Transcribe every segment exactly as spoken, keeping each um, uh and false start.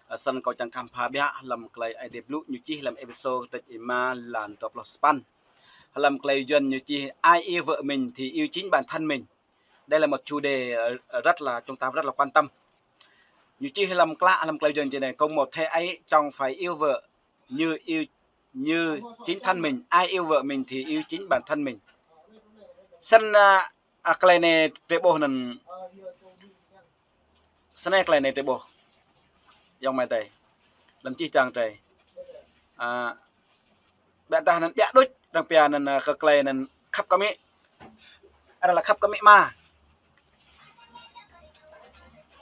Ơ, snăn kâo čang khăm pha ƀiă hlăm klei Aê Diê blŭ ñu čih hlăm Êphêsô kdrêč êma lan dua pluh sapăn. Hlăm klei Yuăn ñu čih ai yêu vợ mình thì yêu chính bản thân mình. Đây là một chủ đề, ờ, rất là chúng ta rất là quan tâm. Ñu čih hlăm klă hlăm klei Yuăn čih anei: Cũng một thế ấy, chồng phải yêu vợ như yêu, như chính thân mình, ai yêu vợ mình thì yêu chính bản thân mình. Snăn, ơ, ơ, klei anei drei ƀuh anăn, snăn klei anei drei ƀuh. Ayŏng amai adei, hlăm čih čang drei. Ơ, ƀiădah anăn ƀiă đuč, arăng pia anăn, ơ, kơ klei anăn khăp kơ amĭ. Arăng laĭ khăp kơ amĭ ama.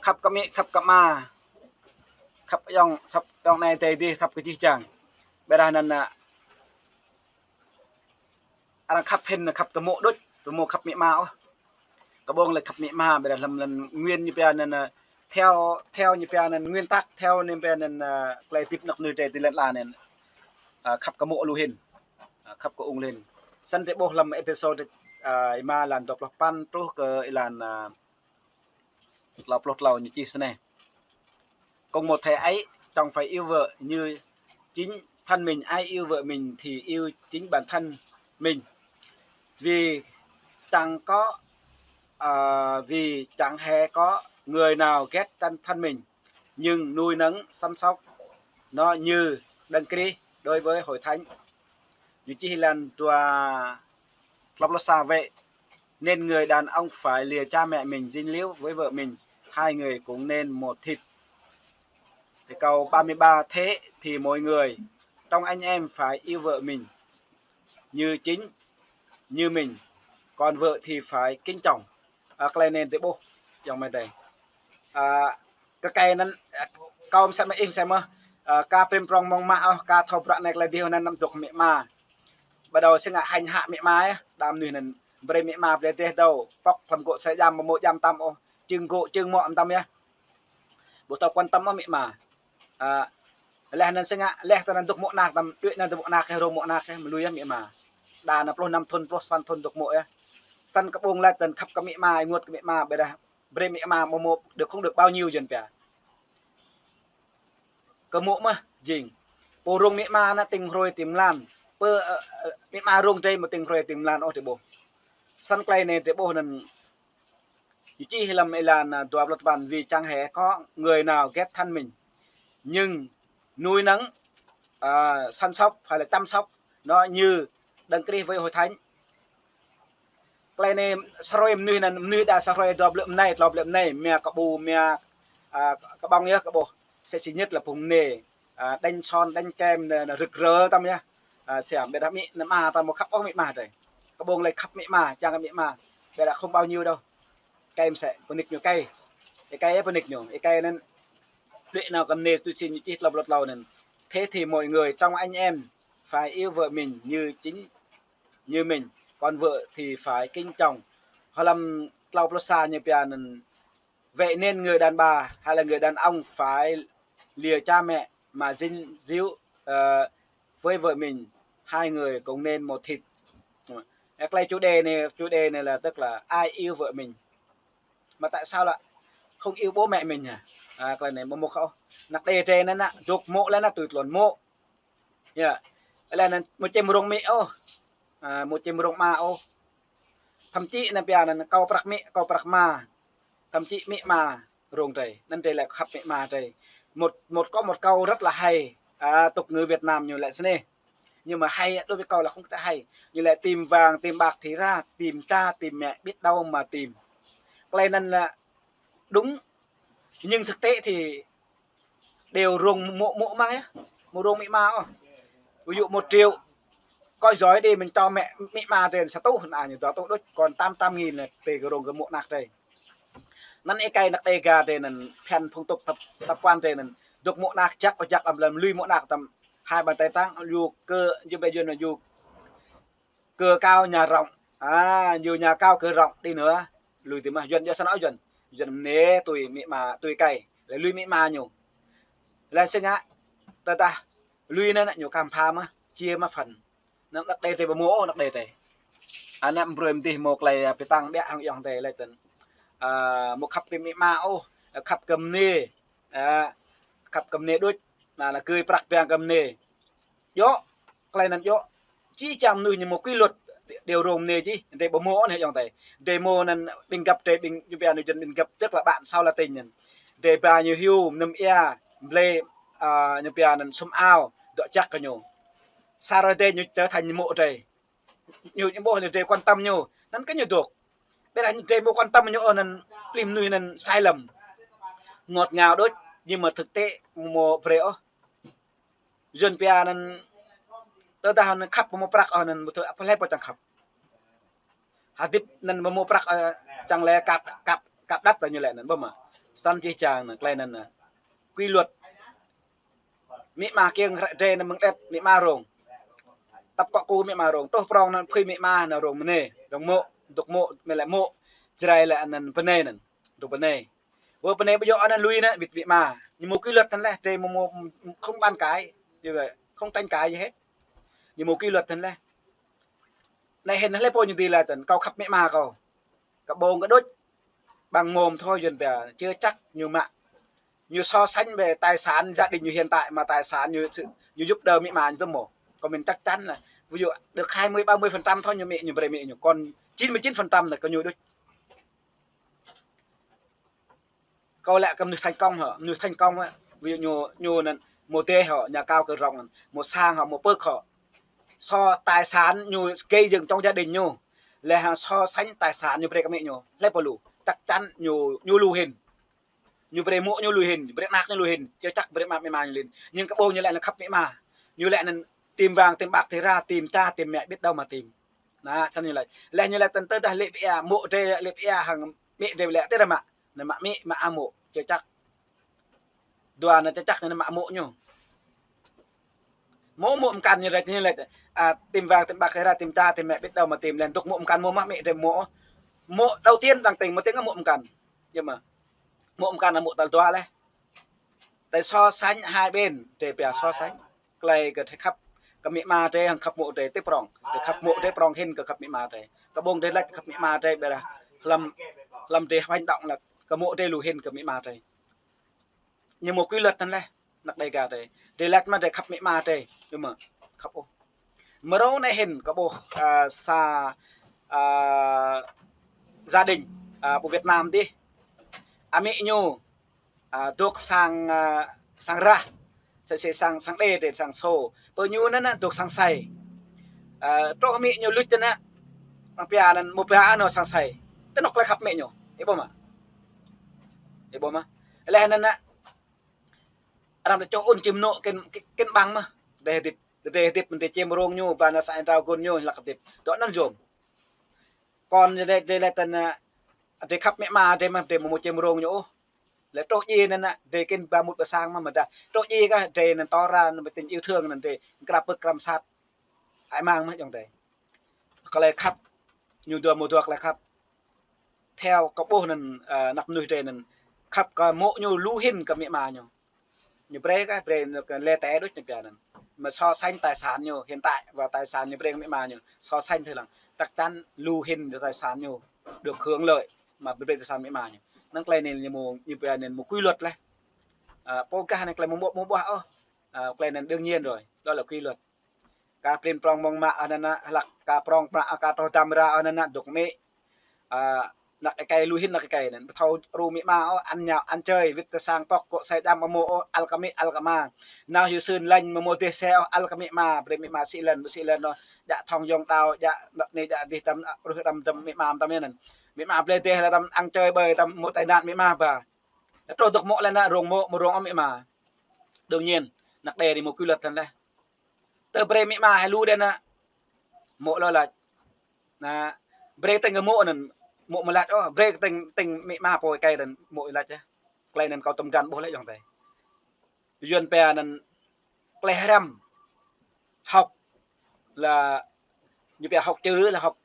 Khăp kơ amĭ, khăp kơ ama. Khăp ayŏng, khăp ayŏng anei adei dih, khăp kơ jih jang. Ƀiădah anăn, ơ, arăng khăp hĭn, khăp kơ mô̆ đuč, tơ mô̆ khăp amĭ ama ôh. Kơ ƀơ̆ng lĕ khăp amĭ ama, ƀiădah hlăm, hlăm Nguyên ñu pia anăn, ơ, theo, theo ñu pia anăn nguyên tắc, theo ñu pia anăn, ơ, klei hdĭp anak mnuih drei ti lăn ala anei, ơ, khăp kơ mô̆ lu hĭn, ơ, khăp kơ ung lu hĭn. Snăn drei ƀuh hlăm Êphêsô, ơ, êma lan dua pluh sapăn truh kơ êlan, ơ, tlâo pluh tlâo ñu čih snei: Cũng một thế ấy, chồng phải yêu vợ như chính thân mình, ai yêu vợ mình thì yêu chính bản thân mình. Vì chẳng có, à, vì chẳng hề có người nào ghét thân, thân mình, nhưng nuôi nấng chăm sóc nó như Đấng Christ đối với hội thánh. Ñu čih êlan dua, tlâo pluh sa: Vậy nên người đàn ông phải lìa cha mẹ mình, dính líu với vợ mình, hai người cũng nên một thịt. Thì câu ba mươi ba: Thế thì mọi người, trong anh em phải yêu vợ mình như chính, như mình, còn vợ thì phải kính chồng. Ơ, klei anei drei ƀuh, ayŏng amai adei. Ơ, kơ êkei anăn, ơ, kâo msĕ mơh, ih msĕ mơh, ơ, ka prĭm prŏng mơ̆ng mă ôh, ka thâo bruă anei klei dih anăn anăm dôk amĭ ama. Ƀa dâo si ngă hêñ hă amĭ ama yơh, đa mnuih anăn brei amĭ ama blei dêh dâo, pŏk hlăm gŏ sa jam, mâo jam tăm ôh, čưng gŏ, čưng mŏ mtam yơh. Ƀu thâo quan tâm ôh amĭ ama. Ơ, leh anăn si ngă, leh tơ anăn dôk mô̆ anak tăm, đuĕ anăn dôk mô̆ anak yơh, rông mô̆ anak yơh, mlui yơh amĭ ama. Đa anăn pluh năm thŭn, pluh sapăn thŭn dôk mô̆ yơh. Snăn kơ ƀơ̆ng lač tơ anăn khăp kơ amĭ ama, ênguôt kơ amĭ ama, ƀiădah brei amĭ ama mâo, mâo được không được bao nhiêu yuăn pia. Kơ mô̆ mơh jing. Pô rông amĭ ama anăn tĭng hruê tĭng mlan. Pô, ơ, ơ, amĭ ama rông drei mâo tĭng hruê tĭng mlan ôh drei ƀuh. Snăn klei anei drei ƀuh anăn ñu čih hlăm êlan, ơ, dua pluh sapăn: Vì chẳng hề có người nào ghét thân mình, nhưng nuôi nấng, à, chăm sóc hay là chăm sóc nó như Đấng Christ với hội thánh. Klei anei sa hruê mnuih anăn, mnuih đa sa hruê dua blư̆ mnei, tlâo blư̆ mnei, mia kơ ƀu, mia, ơ, kơ ƀơ̆ng yơh kơ ƀuh. Msĕ si ñĕt lĕ phung mnei, ơ, đánh son, đánh kem, anăn, anăn rơ̆k rơ̆k tăm yơh. Ơ, siam, ƀiădah amĭ, anăn ama ta mâo khăp ôh amĭ ama drei. Kơ ƀơ̆ng lĕ khăp amĭ ama, čang amĭ ama. Ƀiădah không bao nhiêu đâu. Êkei msĕ, pơnik ñu êkei. Êkei yơh pơnik ñu. Êkei anăn, đuĕ nao kơ mnei tui si ñu čih tlâo pluh tlâo anăn: Thế thì mọi người, trong anh em phải yêu vợ mình như chính, như mình, còn vợ thì phải kính chồng. Hlăm tlâo pluh sa ñu pia anăn: Vậy nên người đàn bà hay là người đàn ông phải lìa cha mẹ mà dính líu, ờ, với vợ mình, hai người cũng nên một thịt. Ơ, klei chủ đề anei, chủ đề anei là tức là ai yêu vợ mình. Mà tại sao lại không yêu bố mẹ mình hả? À, klei anei mâo mơ̆ kâo. Anak đe drei anăn, anăn dôk mô̆ leh anăn tui tluôn mô̆. Yơh. Leh anăn mâo čem rông amĭ ôh. À, mâo čem rông ama ôh. Thậm chí anăn pia anăn kâo prăk amĭ, kâo prăk ama. Thậm chí amĭ ama rông drei. Anăn drei lĕ khăp amĭ ama drei. Một, một, có một câu rất là hay. À, tục ngữ Việt Nam ñu laĭ snei. Nhưng mà hay đối với kâo là không thể hay. Ñu laĭ: Tìm vàng, tìm bạc thì ra, tìm cha, tìm mẹ, biết đâu mà tìm. Klei anăn là đúng. Nhưng thực tế thì đều rông mô̆, mô̆ mơ̆ng yơh. Mâo rông amĭ ama ôh. Ví dụ một triệu, có giỏi đi mình cho mẹ, amĭ ama drei sa tuh, anăn ñu dua tuh đuč, còn tám trăm nghìn là brei kơ rông kơ mô̆ anak drei. Anăn êkei anak Đêga drei anăn phiăn phong tục tập, tập quán drei anăn dôk mô̆ anak jăk, ơ jăk lăm, lăm lui mô̆ anak tăm hai bàn tay trắng, yua kơ, yua ƀiă Yuăn yua kơ cao nhà rộng. À, yua nhà cao cửa rộng đi nữa. Lui ti mơh, Yuăn, Yuăn sa nao Yuăn. Yuăn mơnê tui amĭ ama, tui êkei. Lĕ lui amĭ ama ñu. Leh si ngă, tơdah lui anăn ñu khăm pha mơh, chia mơh phần. Anăn anak đe drei ƀu mâo ôh, anak đe drei. Anăn brei mdih mâo klei, à, pơtăng ƀiă hŏng ayŏng adei laĭ tơ anăn. À, mâo khăp kơ amĭ ama ôh, khăp kơ mơnê. À, khăp kơ mơnê đôč, anai lĕ gơi prăk biă kơ mơnê. Djơ̆, tơlơi anŭn djơ̆. Či čang mơnuih ñu mơ̆ quy luật, điều rong mơnê či, drơi ƀu mơ̆ anai ayŏng adơi. Drơi mơ̆ anŭn ƀing găp drơi ƀing ñu pia anŭn jăn ƀing găp tức là bạn sau là tình anŭn. Drơi ba ñu hyu, mơnam ia, blơi, a, ñu pia anŭn sum ao, dŏ čăk kơ ñu. Sa rơi drơi ñu trở thành mơ̆ drơi. Ñu, ñu ƀuh anŭn drơi quan tâm ñu, anŭn kơ ñu dŏ. Ƀiădah drơi mơ̆ quan tâm ñu, ơ, anŭn plih mơnuih anŭn sai lầm. Ngọt ngào đôč, nhưng mà thực tế mơ̆ brơi ôh. Yuan pia anŭn tơdah anŭn khăp mơ̆ prăk ôh anŭn mơ̆ tơ apa lĕ pô čang khăp. Hơdip anŭn mơ̆ prăk, ơ, čang lĕ kăp, kăp, kăp đăt tơ ñu lĕ anŭn ƀơ̆ mơ̆. Săn čih čang anŭn, tơlơi anŭn anŭn. Quy luật. Amĭ ama kiăng hră drơi anŭn mơ̆ng đet, amĭ ama rong. Tăp kŏ ku amĭ ama rong. Truh prong anŭn phui amĭ ama anŭn rong mơnê. Rong mơ̆, dŏ mơ̆, mơ̆ lĕ mơ̆. Jrai lĕ anŭn bơnai anŭn. Dŏ bơnai. Wơ bơnai ƀu djơ̆ anŭn lui anŭn, wĭt amĭ ama. Ñu mơ̆ quy luật anŭn lĕ, drơi mơ̆ mơ̆ không bàn cãi, không tranh cãi gì hết. Ñu mơ̆ quy luật anŭn lĕ. Anai hĭn lĕ pô ñu dĭ laĭ tơ̆n, kâo khăp amĭ ama kâo. Kơ ƀơ̆ng kơ đôč. Bằng mồm thôi Yuan pia, chưa chắc ñu mă. Ñu so sánh về tài sản gia đình ñu hiện tại mà tài sản ñu, ñu giúp đỡ amĭ ama ñu tơ̆m mơ̆. Kâo mĭn chắc chắn là, ví dụ được hai mươi, ba mươi phần trăm thôi ñu mă, ñu brơi mă ñu. Còn chín mươi chín phần trăm là kơ ñu đôč. Kâo lĕ kơ mơnuih thành công hŏ, mơnuih thành công á, ví dụ ñu, ñu anŭn mơ̆ dêh hŏ, nhà cao cửa rộng, mơ̆ sang hŏ, mơ̆ pơk hŏ. So tài sản ñu gây dựng trong gia đình ñu, lĕ hăng so sánh tài sản ñu brơi kơ amĭ ñu, lĕ pô lu, chắc chắn ñu, ñu lu hĭn. Ñu brơi mơ̆ ñu lu hĭn, brơi anăk ñu lu hĭn, chưa chắc brơi amĭ ama ñu lu hĭn. Nhưng kơ ƀơ̆ng ñu lĕ anŭn khăp amĭ ama. Ñu lĕ anŭn tìm vàng, tìm bạc thì ra, tìm cha, tìm mẹ, biết đâu mà tìm. Anŭn, săn ñu laĭ. Lĕ ñu laĭ tơ̆n tơdah lĕ ƀia, mơ̆ drơi lĕ ƀia hăng amĭ drơi lĕ tơdah mă. Anŭn mă amĭ, mă ama mơ̆, chưa chắc. Dua anŭn chưa chắc anŭn mă mơ̆ ñu. Mơ̆, mơ̆ mơkăn ñu laĭ, ñu laĭ, à, tìm vàng, tìm bạc thì ra, tìm cha, tìm mẹ, biết đâu mà tìm. Lĕ dŏ mơ̆ mơkăn mơ̆ mă amĭ drơi mơ̆. Mơ̆ đầu tiên đang tìm, mơ̆ tiếng mơ̆ mơkăn. Yơh mơ̆. Mơ̆ mơkăn anŭn mơ̆ tal dua lĕ. Tơlơi so sánh hai bên, drơi pia so sánh. Tơlơi kơ drơi khăp kơ amĭ ama drơi hăng khăp mơ̆ drơi tui prong. Drơi khăp mơ̆ drơi prong hĭn kơ khăp amĭ ama drơi. Kơ ƀơ̆ng drơi laĭ khăp amĭ ama drơi ƀiădah hlăm, hlăm drơi hành động lĕ kơ mơ̆ drơi lu hĭn kơ amĭ ama drơi. Ñu mơ̆ quy luật anŭn lĕ, anăk Đêga drơi. Drơi laĭ mă drơi khăp amĭ ama drơi. Yơh mơ̆, khăp ôh. Mơ̆ rô anai hĭn kơ ƀuh, a, sa, a, gia đình, a, ƀu Việt Nam dih. Amĭ ñu, a, dŏ sang, a, sang rah. Sĕ, sĕ sang, sang đê, đê sang sô. Pơ ñu anŭn, anŭn dŏ sang sai. A, truh amĭ ñu luč anŭn. Arăng pia anŭn mơ̆ pia anŭn sang sai. Tơnŏk lĕ khăp amĭ ñu. Ih ƀuh mơ̆. Ih ƀuh mơ̆. Lĕ anŭn anŭn. Arăng đa čô un čim nŏ kĕn, kĕn ƀăng mơ̆. Drơi hơdip, drơi hơdip mơ̆n drơi čim rong ñu, ba anŭn sa anŭn rao gun ñu, hlăk hơdip. Dŏ anŭn yom. Kon drơi, drơi lĕ tơ̆n, a, drơi khăp amĭ ama, drơi mơ̆, drơi mơ̆ mơ̆ čim rong ñu ôh. Lĕ truh djai anŭn, a, drơi kĕn ba mŭt ba sang mơ̆, mơ̆ dah. Truh djai kah, drơi anŭn tơra, anŭn tình yêu thương anŭn drơi, krăp pơk krăm sat. Ai mang mơ̆ ayŏng adơi. Tơlơi khăp, ñu dua mơ̆ dua tơlơi khăp. Theo kơ ƀuh anŭn, a, anăk mơnuih drơi anŭn, khăp kơ mơ̆ ñu lu hĭn kơ amĭ ama ñu. Ñu brơi kah, brơi ñu kơ lĕ tơ đôč ñu pia anŭn. Mơ̆ so sánh tài sản ñu hiện tại và tài sản ñu brơi kơ amĭ ama ñu. So sánh thử lăng. Chắc chắn lu hĭn tài sản ñu được hưởng lợi. Mơ̆ brơi tài sản amĭ ama ñu. Anŭn tơlơi anai ñu mơ̆, ñu pia anŭn mơ̆ quy luật lĕ. A, pô gah anŭn tơlơi mơ̆ ƀuh, mơ̆ ƀuh ôh. A, tơlơi anŭn đương nhiên rồi. Đó là quy luật. Kah prin prong mơ̆ng mă anŭn anŭn, hlăk kah prong mă, kah truh dăm ră anŭn anŭn, dŏ amĭ. A, anăk ơi kơi lu hĭn anăk ơi kơi anŭn. Ƀu thâo ru amĭ ama ôh, ăn nhậu, ăn chơi, wĭt tơ sang pŏk, kŏ sai dăm mơ̆ ôh, ăl kơ amĭ, ăl kơ ama. Nao hyu sưn lañ mơ̆ mơ̆ dêh xe ôh, ăl kơ amĭ ama, brơi amĭ ama sĭ lŏn, ƀu sĭ lŏn ôh. Djă thŏng yŏng đao, djă anŏ anai, djă dih tăm, a, ruh đăm tăm amĭ ama tăm anŭn. Amĭ ama blơi dêh lĕ tăm ăn chơi bơi tăm mơ̆ tai nạn amĭ ama ba. Truh dŏ mơ̆ lĕ anŭn rong mơ̆, mơ̆ rong amĭ ama. Đương nhiên, anăk đe anai mơ̆ quy luật anŭn lĕ. Tơ brơi amĭ ama hai lu đe anŭn. Mơ̆ lŏ laĭ. Anŭn, brơi tơ̆ng kơ mơ̆ anŭn, mơ̆ mơ̆ laĭ ôh, brơi tơ̆ng, tơ̆ng amĭ ama pô ơi kơi anŭn, mơ̆ laĭ yơh. Tơlơi anŭn kâo tơ̆m găn ƀuh lĕ ayŏng adơi. Yuan pia anŭn tơlơi hrăm. Học là, ñu pia học chữ là học,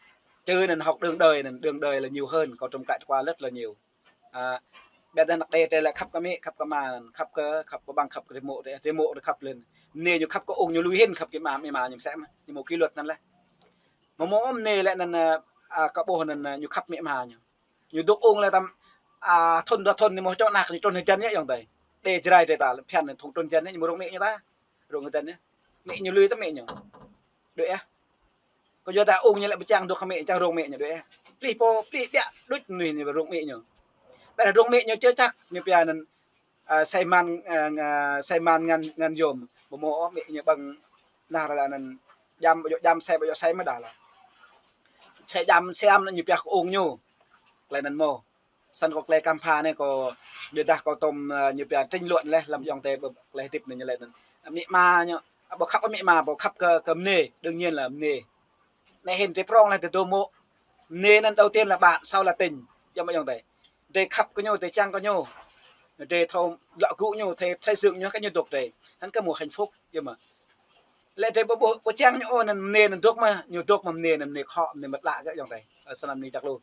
chữ anŭn học đường đời anŭn, đường đời là nhiều hơn, kâo tơ̆m trải qua rất là nhiều. A, ƀiădah anăk đe drơi lĕ khăp kơ amĭ, khăp kơ ama, khăp kơ, khăp kơ ƀăng, khăp kơ drơi mơ̆, drơi mơ̆ drơi khăp lĕ. Anai ñu khăp kơ ung ñu lu hĭn, khăp kơ amĭ ama, amĭ ama ñu mơsĕ mơ̆, ñu mơ̆ quy luật anŭn lĕ. Mơ̆ mơ̆ anai lĕ anŭn, a, kơ ƀuh anŭn, a, ñu khăp amĭ ama ñu. Ñu dŏ ung lĕ tăm, a, thŭn dua thŭn anai mơ̆ čŏ anăk ñu trŭn hơjăn yơh ayŏng adơi. Đe Jrai đe ta, phiăn anai thong trun jăn anai, ñu mơ̆ rông amĭ ñu ta. Rông kơ tăn anai. Amĭ ñu lui tơ amĭ ñu. Đuaĭ ah. Kơ yua ta ung ñu lĕ pơčang dŏ kơ amĭ, čang rông amĭ ñu đuaĭ ah. Plih pô, plih biă, đuaĭ mơnuih ñu rông amĭ ñu. Ƀiă rông amĭ ñu čơ čăk, ñu pia anŭn, a, sai man, a, nga-, sai man ngăn, ngăn yôm. Ƀu mơ̆ ôh amĭ ñu ƀơ̆ng nah ră anŭn. Djăm, ƀu djơ̆ djăm, sai ƀu djơ̆ sai mơ̆ đah lah. Sai djăm, sai am anŭn ñu pia kơ ung ñu. Tơlơi anŭn mơ̆. Snăn kơ tơlơi kăm pha anai kơ, ƀiădah kơ tơm, ơ, ñu pia tranh luận leh, lăm ayŏng adơi ƀơi tơlơi hơdip anai ñu lĕ anŭn. Amĭ ama ñu, ƀu khăp kơ amĭ ama, ƀu khăp kơ, kơ mơnê, đương nhiên là mơnê. Anai hĭn drei prŏng leh drei dŏ mơ̆. Mơnê anŭn đầu tiên là bạn, sau là tình. Yơh mơ̆ ayŏng adơi. Drei khăp kơ ñu, drei čang kơ ñu. Drei thâo lŏ gŭ ñu, thâo, thâo sưng ñu, kơ ñu dŏ drei. Hăng kơ mơ̆ hạnh phúc, yơh mơ̆. Lĕ drei ƀu, ƀu, ƀu čang ñu ôh, anŭn mơnê anŭn dŏ mơ̆, ñu dŏ mơ̆ mơnê anŭn mơnê khŏ, mơnê mơtlă kơ ayŏng adơi. Ơ, snăn mơnê čăk lu.